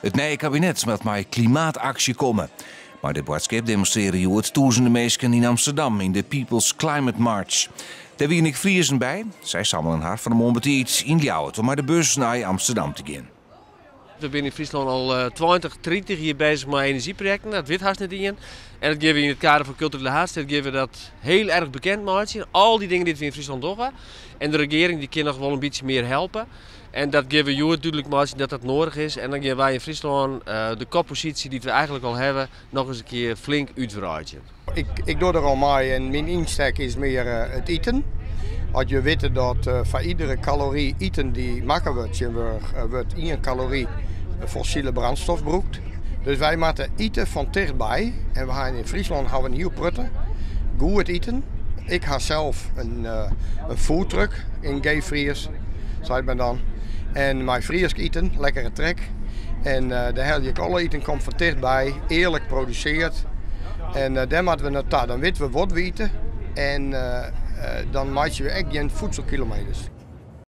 It nije kabinet moat mei klimaataksje komme. Mei dit boadskip demonstrearje hjoed tûzenen minsken yn Amsterdam yn de People's Climate March. Dêr wiene ek Friezen by. Sy sammelen har fan 'e moarn betiid yn Ljouwert om mei de bus nei Amsterdam te gean. We binne yn Fryslân al 20, 30 jier bezich mei enerzjyprojekten. Dat wit hast net ien. En dat gean we yn it kader fan kulturele haadstêd gean we dat hiel erch bekend meitsjen. Al dy dingen dy't we yn Fryslân dogge. En de regearing dy kin noch wol in bytsje mear helpe. En dat gean we hjoed dúdlik meitsjen dat dat noadich is. En dan gean wy yn Fryslân de kopposysje dy't we eigentlik al hawwe noch ris in kear flink útwreidzjen. Ik doch der oan mei en myn ynstek is mear it iten. As je witte dat foar iedere kalory iten dy't makke wurdt tsjintwurdich wurdt ien kalory fossile brandstof brûkt. Dus wy moatte ite fan tichtby en we ha yn Fryslân hawwe in hiel protte goed iten. Ik ha sels in foodtruck yn Geef Fries, seit men dan. En mei Frysk iten, lekkere trek. En dêr helje ik alle iten komt fan tichtby, earlik produseard. En dêr moatte we nei ta. Dan witte we wat we ite en dan meitsje we ek gjin voedselkilometers.